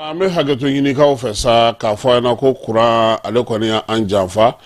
An bɛ hakɛto ɲinikaw fɛ sa k'a fɔ an na ko kuran ale kɔni y'an janfa.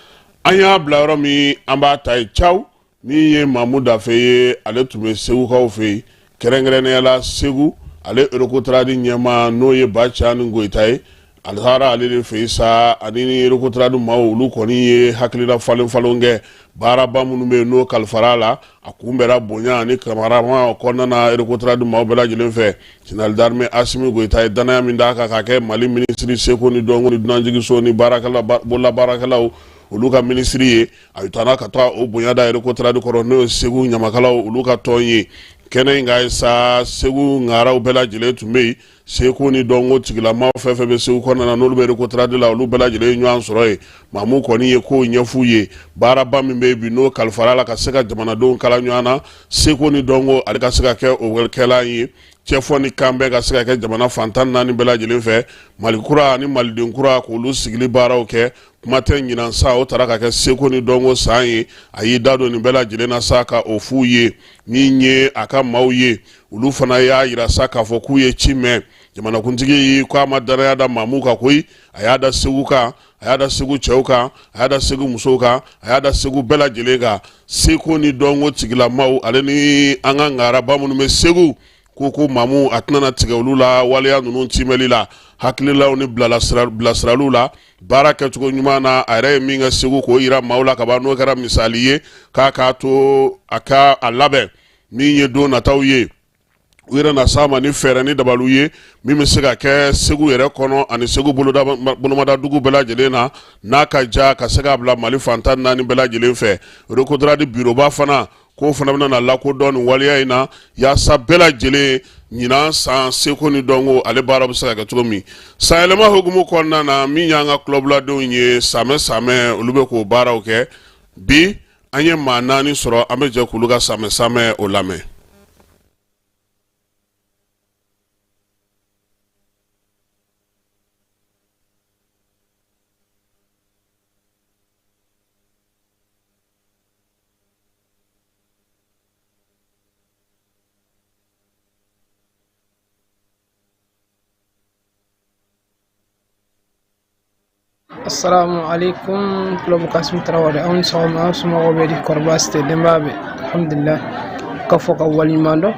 An y'a bila yɔrɔ min, an b'a ta yen caw. Min ye Mamu Dafe ye, ale tun bɛ Segukaw fɛ yen, kɛrɛnkɛrɛnnenya la Segu ale Recotrade ɲɛmaa, n'o ye Bacani Goyita ye. A taara ale de fɛ yen sa, ani Recotrade maaw, olu kɔni ye hakilina falen falen kɛ. Baaraba minnu bɛ yen n'o kalifara a la, a kunbɛra bonya ani karama kɔnɔna na Recotrade maaw bɛɛ lajɛlen fɛ. Général d'armée Asimi Goyita ye danaya min d'a kan k'a kɛ Mali minisiri seko ni dɔnko ni dunanjiginso ni baarakɛla bolola baarakɛlaw olu ka minisiri ye, a taara ka taa o bonya da Recotrade kɔrɔ, n'o ye Segu ɲamakalaw olu ka tɔn ye. Kɛnɛ in kan sa, Segu ŋaraw bɛɛ lajɛlen tun bɛ yen. Seko ni dɔnko tigilamaw fɛn fɛn bɛ Segu kɔnɔna na, n'olu bɛ Recotrade la, olu bɛɛ lajɛlen ye ɲɔgɔn sɔrɔ yen. Mamu kɔni ye kow ɲɛf'u ye. Baaraba min bɛ yen bi, n'o kalifara la ka se ka jamanadenw kala ɲɔgɔn na, seko ni dɔnko ale ka se ka kɛ o kɛlan ye, cɛfɔ ni kanbɛn ka se ka kɛ jamana fan 14 bɛɛ lajɛlen fɛ, Mali kura ani Maliden kura k'olu sigili baaraw kɛ. Kuma tɛ ɲinan sa, o taara ka kɛ seko ni dɔnko san ye. A y'i da don nin bɛɛ lajɛlen na sa ka o f'u ye. Min ye a ka maaw ye, olu fana y'a yira sa k'a fɔ k'u ye ci mɛn. Jamanakuntigi k'a ma danaya da Mamu kan koyi, a y'a da Segu kan, a y'a da Segu cɛw kan, a y'a da Segu musow kan, a y'a da Segu bɛɛ lajɛlen kan. Seko ni dɔnko tigilamaw ale ni an ka ŋaraba minnu bɛ Segu, ko Mamu a tɛna tigɛ olu la waleya ninnu timɛli la, hakililaw ni bilasiraliw la, baara kɛcogo ɲuman na. A yɛrɛ ye min kɛ Segu k'o yira maaw la kaban, n'o kɛra misali ye, k'a k'a to a ka a labɛn min ye don nataw ye, u yɛrɛ na s'a ma ni fɛɛrɛ ni dabaliw ye min bɛ se ka kɛ Segu yɛrɛ kɔnɔ ani Segu bolomadadugu bɛɛ lajɛlen na, n'a ka ja ka se k'a bila Mali fan 14 bɛɛ lajɛlen fɛ. Recotrade biroba fana, k'o fana bɛna na lakodɔn nin waleya in na, yaasa bɛɛ lajɛlen ɲinan san seko ni dɔnko ale baara bɛ se ka kɛ cogo min. Sanyɛlɛma hukumu kɔnɔna na, min y'an ka kulɔbuladenw ye, samɛ samɛ olu bɛ k'o baaraw kɛ. Bi an ye maa naani sɔrɔ, an bɛ jɛ k'olu ka samɛ samɛ o lamɛn. Assalamu alaikum, Club Kasim Tarawele. Aw ni sɔgɔma, aw somɔgɔw bɛ di? Kɔri baasi tɛ? Denbaya bɛ? Alhamdulillah. Ka fɔ ka waleɲuman dɔn,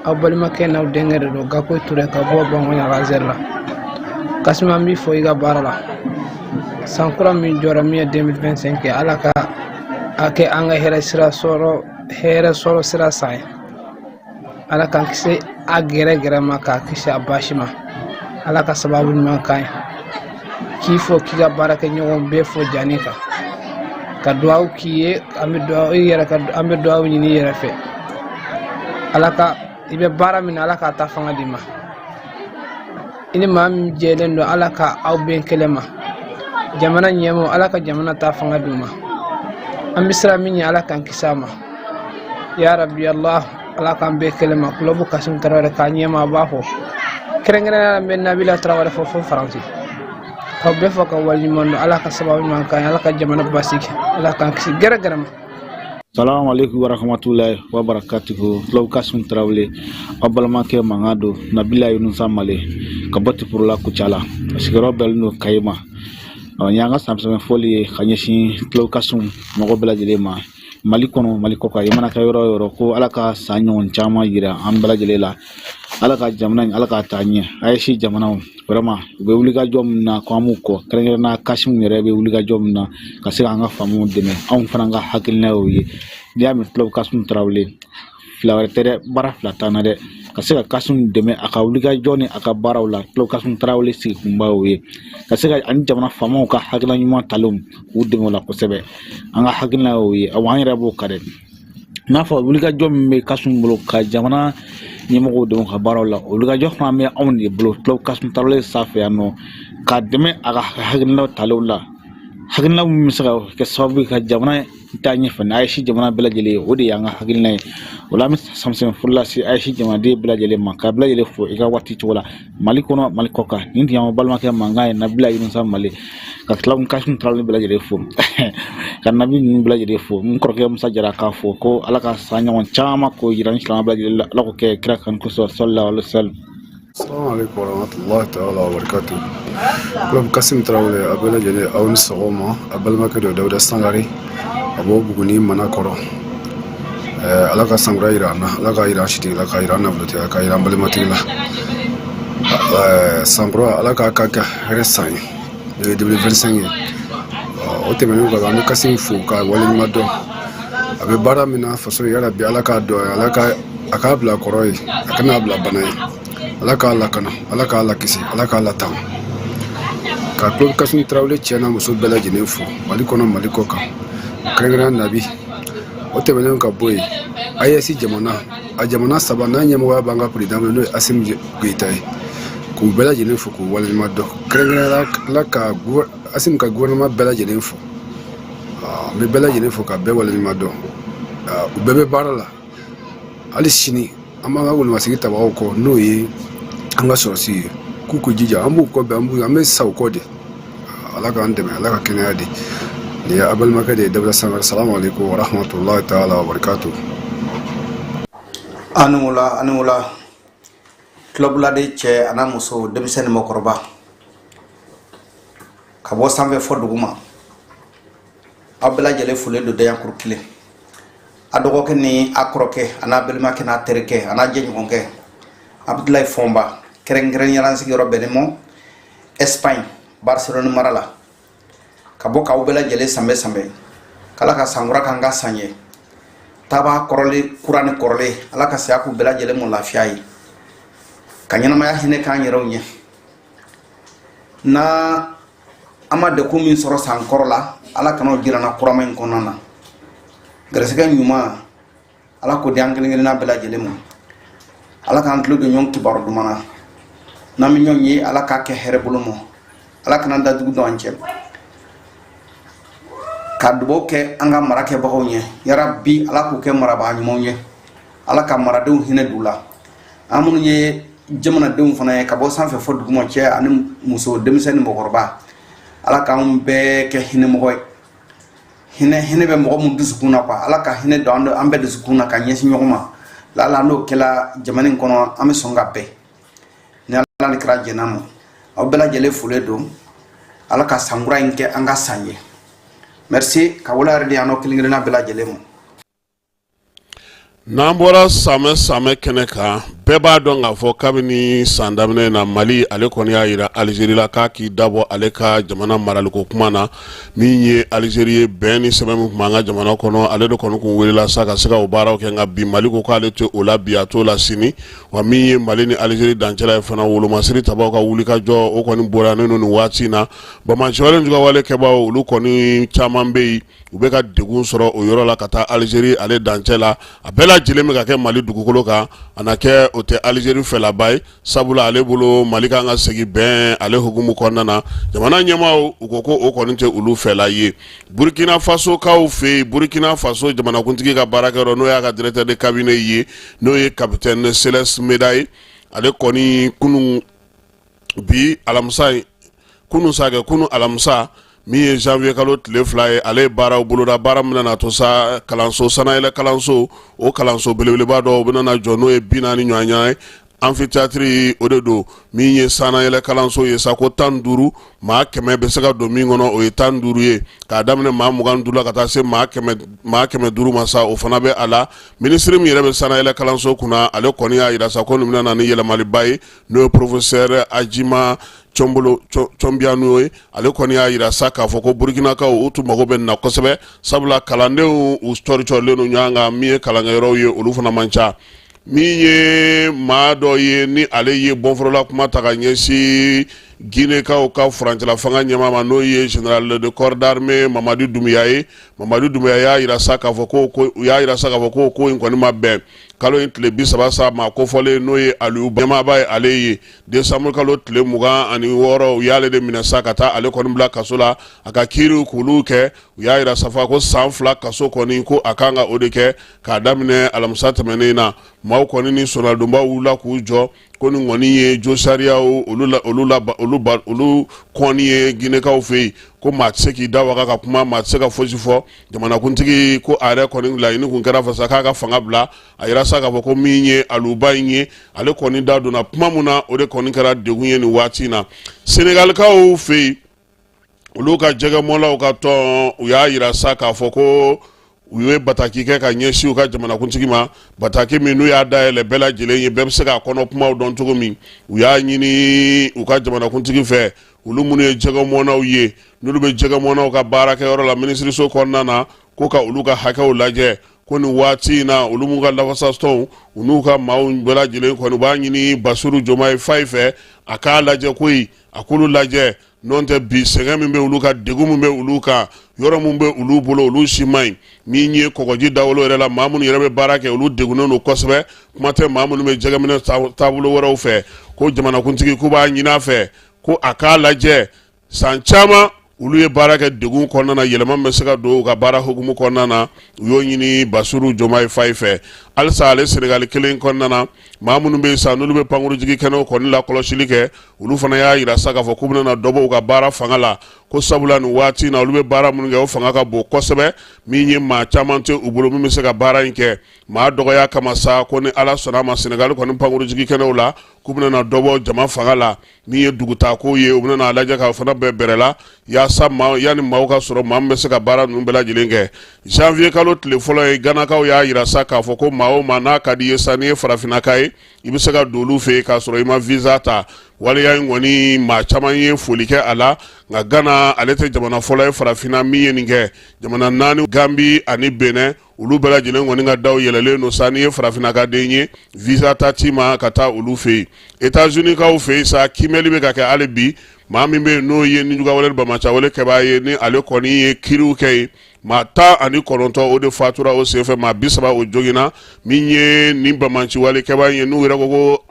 aw balimakɛ n'aw denkɛ de don, Gako Ture, ka bɔ Bamakɔ Ɲagazɛri la. Kasim, an b'i fo i ka baara la. San kura min jɔra, min ye 2025 ye, Ala ka a kɛ an ka hɛrɛ sira sɔrɔ, hɛrɛ sɔrɔ sira san ye. Ala k'an kisi a gɛrɛ gɛrɛ ma, k'a kisi a baasi ma. Ala ka sababu ɲuman k'an ye. K'i fo, k'i ka baarakɛɲɔgɔn bɛɛ fo jani kan, ka duwawu k'i ye. An bɛ duwawu i yɛrɛ ka, an bɛ duwawu ɲini i yɛrɛ fɛ. Ala ka i bɛ baara min na, Ala k'a ta fanga d'i ma. I ni maa min jɛlen don, Ala ka aw bɛn kelen ma. Jamana ɲɛmɔgɔ, Ala ka jamana ta fanga d'u ma. An bɛ siran min ɲɛ, Ala k'an kisi a ma. Ya rabi Allah, Ala k'an bɛn kelen ma. Kulɔbu Kasim Tarawele k'a ɲɛmaa b'a fɔ, kɛrɛnkɛrɛnnenya la n bɛ Nabila Tarawele fo fo Faransi. K'aw bɛɛ fo ka waleɲuman dɔn. Ala ka sababu ɲuman k'an ye. Ala ka jamana basigi. Ala k'an kisi gɛrɛgɛrɛ ma. Salamu alaikum warahmatullahi wabarakatuhu. Club Kasum Tarawele, aw balimakɛ mankan don, Nabila Yunusa Male, ka bɔ Tiporola Kucala, sigiyɔrɔ bɛnnen don Kayi ma. Nin y'an ka sanfɛ fɔli ye ka ɲɛsin Club Kasum mɔgɔ bɛɛ lajɛlen ma, Mali kɔnɔ, Mali kɔkan, i mana kɛ yɔrɔ o yɔrɔ, ko Ala ka san ɲɔgɔn caman yira an bɛɛ lajɛlen la. Ala ka jamana in, Ala k'a taa ɲɛ. AES jamanaw vraiment, u bɛ wulikajɔ min na, ko an b'u kɔ, kɛrɛnkɛrɛnnenya Kasimu yɛrɛ bɛ wulikajɔ min na ka se k'an ka faamuw dɛmɛ, anw fana ka hakilina y'o ye. N'i y'a mɛn Club Kasimu Tarawele, fila wɛrɛ tɛ dɛ, baara fila t'an na dɛ, ka se ka Kasimu dɛmɛ a ka wulikajɔ ni a ka baaraw la. Club Kasimu Tarawele sigikunba y'o ye, ka se ka ani jamana faamaw ka hakilina ɲuman talenw k'u dɛmɛ o la kosɛbɛ. An ka hakilina y'o ye, awa an yɛrɛ b'o ka dɛ. N'a fɔ wulikajɔ min bɛ Kasimu bolo ka jamana ɲɛmɔgɔw dɛmɛ ka baaraw la, o wulikajɔ fana bɛ anw de bolo Club Kasimu Tarawele sanfɛ yan nɔ, ka dɛmɛ a ka hakilinaw talenw la, hakilina min bɛ se ka kɛ sababu ye ka jamana taa ɲɛfɛ ni AES jamana bɛɛ lajɛlen ye. O de y'an ka hakilina ye. O la an bɛ samisɛn foli lase AES jamanaden bɛɛ lajɛlen ma, ka bɛɛ lajɛlen fo i ka waati cogo la, Mali kɔnɔ, Mali kɔ kan. Nin tun y'an balimakɛ mankan ye, Nabila Yunusa Male, ka Club Kasimu Tarawele bɛɛ lajɛlen fo, ka Nabi ninnu bɛɛ lajɛlen fo, n kɔrɔkɛ Musa Jara k'a fɔ ko Ala ka san ɲɔgɔn caman k'o yira ni silamɛ bɛɛ lajɛlen la. Ala k'o kɛ kira kan kosɔn, sallallahu alaihi wasallam. Assalamu alaikum warahmatullahi ta'ala wabarakatuh. Club Kasim Tarawele a bɛɛ lajɛlen aw ni sɔgɔma, a balimakɛ dɔ Dawuda Sangare a bɔ Buguni Manakɔrɔ. Ala ka sankura yira an na, Ala ka yira an sitigi la, ka yira an nafolotigi la, ka yira an balimatigi la. Sankura Ala k'a ka kɛ hɛrɛ san ye, n'o ye 2025 ye. O tɛmɛnen kɔfɛ, an bɛ Kasim fo k'a waleɲuman dɔn. A bɛ baara min na faso ye, yarabi Ala k'a dɔn, Ala ka a k'a bila kɔrɔ ye, a kana bila bana ye. Ala k'a lakana, Ala k'a lakisi, Ala k'a latanga. Ka Club Kasim Tarawele cɛ n'a muso bɛɛ lajɛlen fo Mali kɔnɔ, Mali kɔ kan, kɛrɛnkɛrɛnnenya Nabi. O tɛmɛnen ka bɔ yen, AES jamana, a jamana saba n'a ɲɛmɔgɔya b'an ka président bolo, n'o ye Asimi Goyita ye, k'u bɛɛ lajɛlen fo k'u waleɲuman dɔn, kɛrɛnkɛrɛnnenya la ka Asimi ka gouvernement bɛɛ lajɛlen fo. N bɛ bɛɛ lajɛlen fo ka bɛɛ waleɲuman dɔn. U bɛɛ bɛ baara la. Hali sini an b'an ka wolomasigi tabagaw kɔ, n'o ye an ka sɔrɔsi ye, k'u k'u jija, an b'u kɔ bɛn, an bɛ sa u kɔ de. Ala k'an dɛmɛ, Ala ka kɛnɛya di. Nin ye a balimakɛ de ye, Dawuda Sangare. Salamu alaikum wa rahmatullahi ta'ala wa barakatuh. Ani wula, ani wula, clubladen cɛ a n'a muso, denmisɛn ni mɔgɔkɔrɔba, ka bɔ sanfɛ fɔ duguma, aw bɛɛ lajɛlen folen don dayankuru kelen. A dɔgɔkɛ ni a kɔrɔkɛ, a n'a balimakɛ n'a terikɛ, a n'a jɛɲɔgɔnkɛ, Abudulayi Fɔnba, kɛrɛnkɛrɛnnenya la n sigiyɔrɔ bɛnnen mɔ Espagne, Barcelone mara la, ka bɔ k'aw bɛɛ lajɛlen sanbɛ sanbɛ k'Ala ka sankura k'an ka san ye taaba kɔrɔlen, kura ni kɔrɔlen. Ala ka saya k'u bɛɛ lajɛlen mɔ lafiya ye, ka ɲɛnamaya hinɛ k'an yɛrɛw ɲɛ. Na an ma dekun min sɔrɔ san kɔrɔ la, Ala kana o jira na kurama in kɔnɔna na. Garisɛgɛ ɲuman, Ala k'o di an kelen kelenna bɛɛ lajɛlen ma. Ala k'an tulo don ɲɔgɔn kibaru duman na. N'an bɛ ɲɔgɔn ye, Ala k'a kɛ hɛrɛ bolo ma. Ala kana dajugu don an cɛ. Ka dugawu kɛ an ka mara kɛbagaw ɲɛ, yarabi Ala k'u kɛ marabaa ɲumanw ye, Ala ka maradenw hinɛ d'u la. An minnu ye jamanadenw fana ye, ka bɔ sanfɛ fɔ duguma, cɛ ani muso, denmisɛn ni mɔgɔkɔrɔba, Ala k'an bɛɛ kɛ hinɛmɔgɔ ye. Hinɛ, hinɛ bɛ mɔgɔ mun dusukun na quoi, Ala ka hinɛ don an bɛɛ dusukun na ka ɲɛsin ɲɔgɔn ma. Lala n'o kɛla jamana in kɔnɔ, an bɛ sɔn ka bɛn ni Ala ni kira jɛn'a ma. Aw bɛɛ lajɛlen folen don. Ala ka sankura in kɛ an ka san ye. Merci, ka wula yɛrɛ di an n'aw kelen kelenna bɛɛ lajɛlen ma. N'an bɔra samɛ samɛ kɛnɛ kan, bɛɛ b'a dɔn k'a fɔ kabini san daminɛ na, Mali ale kɔni y'a jira Alizeri la k'a k'i dabɔ ale ka jamana maraliko kuma na. Min ye Alizeri ye, bɛn ni sɛbɛn min tun b'an ka jamana kɔnɔ, ale de kɔni kun welela sa ka se ka o baaraw kɛ. Nka bi, Mali ko k'ale tɛ o la bi, a t'o la sini. Wa min ye Mali ni Alizeri dancɛla ye fana, wolomasiri tabaw ka wulikajɔ o kɔni bɔra ne nin waati in na. Banbaanciwale jugawale kɛbaw, olu kɔni caman bɛ yen, u bɛ ka degun sɔrɔ o yɔrɔ la ka taa Alizeri ale dancɛ la. A bɛɛ lajɛlen bɛ ka kɛ Mali dugukolo kan, a na kɛ o tɛ Alizeri fɛlaba ye, sabula ale bolo Mali kan ka segin bɛn ale hukumu kɔnɔna na. Jamana ɲɛmaaw, u ko ko o kɔni tɛ olu fɛla ye. Burkina Fasokaw fɛ yen, Burkina Faso jamanakuntigi ka baarakɛyɔrɔ, n'o y'a ka directeur de cabinet ye, n'o ye capitaine Céleste Meda ye, ale kɔni kunun bi alamisa ye, kunun sa kɛ, kunun alamisa min ye janvier kalo tile 2 ye, ale ye baaraw boloda, baara min nana to sa kalanso sanayɛlɛ kalanso, o kalanso belebeleba dɔw bɛna na jɔ, n'o ye 40 ɲɔgɔn ye, amphithéâtre o de don. Min ye sanayɛlɛ kalanso ye sa, ko 15, maa 100 bɛ se ka don min kɔnɔ, o ye 15 ye, k'a daminɛ maa 25 la ka taa se maa 500 ma sa, o fana bɛ a la. Minisiri min yɛrɛ bɛ sanayɛlɛ kalanso kunna, ale kɔni y'a jira sa ko nin bɛna na ni yɛlɛmaliba ye, n'o ye professeur Adjima Cɔnbolo Cɔnbiyano ye. Ale kɔni y'a jira sa k'a fɔ ko Burukinakaw, u tun mago bɛ nin na kosɛbɛ, sabula kalandenw u cɔricɔrilen don ɲɔgɔn kan. Min ye kalankɛyɔrɔw ye, olu fana man ca. Min ye maa dɔ ye ni ale ye bɔnforola kuma ta ka ɲɛsin Ginekaw ka furancɛla fanga ɲɛmaa ma, n'o ye général de corps d'armée Mamadi Doumbouya ye. Mamadi Doumbouya y'a jira sa k'a fɔ ko u y'a jira sa k'a fɔ ko in kɔni ma bɛn. Kalo in tile 30 sa, maa kofɔlen n'o ye Aliou ɲɛmaaba ye, ale ye décembre kalo tile 26, u y'ale de minɛ sa ka taa ale kɔni bila kaso la. A ka kiiriw k'olu kɛ, u y'a jira safa ko san 2 kaso kɔni, ko a kan ka o de kɛ k'a daminɛ alamisa tɛmɛnen na. Maaw kɔni ni sonadonbaw wulila k'u jɔ. Ko nin kɔni ye josariyaw olu la olu la olu ba olu kɔni ye Ginekaw fɛ yen, ko maa tɛ se k'i da waga ka kuma, maa tɛ se ka fosi fɔ. Jamanakuntigi ko a yɛrɛ kɔni laɲini kun kɛra fasa k'a ka fanga bila. A yira sa k'a fɔ ko min ye aluba in ye, ale kɔni da donna kuma mun na, o de kɔni kɛra degun ye nin waati in na Senegalikaw fɛ yen. Olu ka jɛgɛmɔlaw ka tɔn, u y'a yira sa k'a fɔ ko u ye bataki kɛ ka ɲɛsin u ka jamanakuntigi ma, bataki min n'u y'a dayɛlɛ bɛɛ lajɛlen ye, bɛɛ bɛ se k'a kɔnɔ kumaw dɔn cogo min. U y'a ɲini u ka jamanakuntigi fɛ, olu minnu ye jɛgɛmɔnaw ye, n'olu bɛ jɛgɛmɔnaw ka baarakɛyɔrɔ la minisiriso kɔnɔna na, ko ka olu ka hakɛw lajɛ. Ko nin waati in na, olu minnu ka lafasatɔnw, u n'u ka maaw bɛɛ lajɛlen kɔni, u b'a ɲini Basiru Jomayi Fayi fɛ, a k'a lajɛ koyi, a k'olu lajɛ. N'o tɛ, bi sɛgɛn min bɛ olu kan, degun min bɛ olu kan, yɔrɔ min bɛ olu bolo, olu si man ɲi. Min ye kɔgɔji dawolo yɛrɛ la, maa minnu yɛrɛ bɛ baara kɛ, olu degunnen don kosɛbɛ, kuma tɛ maa minnu bɛ jɛgɛminɛ taabolo wɛrɛw fɛ. Ko jamanakuntigi k'u b'a ɲini a fɛ ko a k'a lajɛ. San caman olu ye baara kɛ degun kɔnɔna na, yɛlɛma bɛ se ka don u ka baara hukumu kɔnɔna na. U y'o ɲini Basiru Jomayi Fayi fɛ. Halisa ale Senegali kelen kɔnɔna na, maa minnu bɛ yen sa, n'olu bɛ pankurujigi kɛnɛw kɔni lakɔlɔsili kɛ, olu fana y'a yira sa k'a fɔ k'u bɛna dɔ bɔ u ka baara fanga la, ko sabula nin waati in na, olu bɛ baara minnu kɛ, o fanga ka bon kosɛbɛ. Min ye maa caman tɛ u bolo min bɛ se ka baara in kɛ maa dɔgɔya kama sa. Ko ni Ala sɔnna a ma, Senegali kɔni pankurujigi kɛnɛw la, k'u bɛna dɔ bɔ jama fanga la. Min ye dugutaako ye, u bɛna a lajɛ k'a fana bɛɛ bɛrɛ la, yaasa maa yanni maaw ka sɔrɔ, maa min bɛ se ka baara ninnu bɛɛ lajɛlen kɛ. Janvier kalo tile fɔlɔ ye, Ganakaw y'a yira sa k'a fɔ ko maa o maa n'a ka di i ye sa, n'i ye farafinnaka ye, i bɛ se ka don olu fɛ yen k'a sɔrɔ i ma visa ta. Waleya in kɔni, maa caman ye foli kɛ a la, nka Gana ale tɛ jamana fɔlɔ ye farafinna min ye nin kɛ. Jamana naani, Gambi ani Benin, olu bɛɛ lajɛlen kɔni ka daw yɛlɛlen don sa, n'i ye farafinna den ye, visa ta t'i ma ka taa olu fɛ yen. États-Unis kaw fɛ yen sa, kiimɛli bɛ ka kɛ hali bi. Maa min bɛ yen n'o ye nijuguyawale banbaanciwale kɛbaa ye, ni ale kɔni ye kiriw kɛ yen, maa 19, o de fatura o senfɛ, maa 30, o joginna. Min ye nin banbaanciwale kɛbaa ye, n'u yɛrɛ ko ko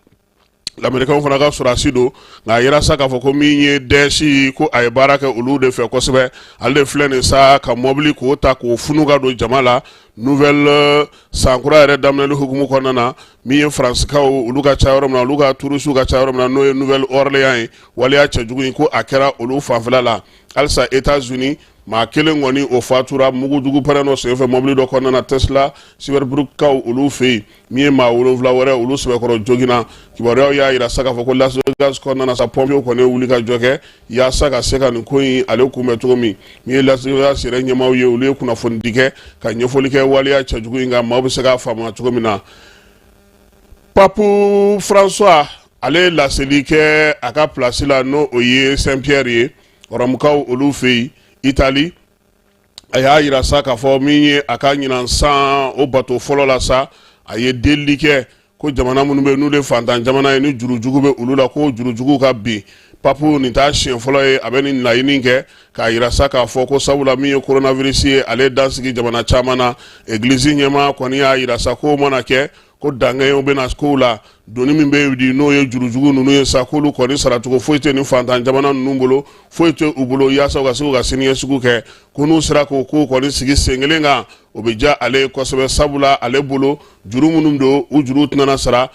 lamɛrikaw fana ka sɔrɔdasi don, nka a yira sa k'a fɔ ko min ye Daesh, ko a ye baara kɛ olu de fɛ kosɛbɛ, ale de filɛ nin sa ka mɔbili k'o ta k'o funu ka don jama la nouvelle sankura yɛrɛ daminɛli hukumu kɔnɔna na. Min ye Faransikaw olu ka ca yɔrɔ min na, olu ka touristes ka ca yɔrɔ min na, n'o ye Nouvelle Orléans ye, waleya cɛjugu in, ko a kɛra olu fanfɛla la. Halisa États-Unis, maa kelen kɔni, o fatura mugujugu pɛrɛn dɔ senfɛ mɔbili dɔ kɔnɔna na Tesla Cybertruck olu fɛ yen. Min ye maa 7 wɛrɛ, olu sɛbɛkɔrɔ joginna. Kibaruyaw y'a yira sa k'a fɔ ko Las Vegas kɔnɔna na sa, pompiers kɔni ye wuli ka jɔ kɛ yaasa ka se ka nin ko in ale kunbɛn cogo min. Min ye Las Vegas yɛrɛ ɲɛmaaw ye, olu ye kunnafonidi kɛ ka ɲɛfɔli kɛ waleya cɛjugu in kan, maaw bɛ se k'a faamuya cogo min na. Pape François, ale ye laseli kɛ a ka place la, n'o o ye Saint Pierre ye, Rɔmukaw olu fɛ yen, Itali. A y'a yira sa k'a fɔ min ye a ka ɲinan san o bato fɔlɔ la sa, a ye delili kɛ ko jamana minnu bɛ, n'u de fantan jamana ye, ni jurujugu bɛ olu la, ko jurujugu ka bin. Papu, nin t'a siɲɛ fɔlɔ ye a bɛ nin laɲini kɛ, k'a yira sa k'a fɔ ko sabula min ye coronavirus ye, ale dan sigi jamana caman na. Egilizi ɲɛmaa kɔni y'a yira sa k'o mana kɛ, ko dankɛɲɛw bɛna kow la. Doni min bɛ di, n'o ye jurujugu ninnu ye sa, k'olu kɔni saracogo foyi tɛ nin fantan jamana ninnu bolo, foyi tɛ u bolo yaasa u ka se k'u ka siniɲɛsigi kɛ. Ko n'u sera k'o kow kɔni sigi sen kelen kan, o bɛ diya ale ye kosɛbɛ, sabula ale bolo, juru minnu don, u juru tɛna sara.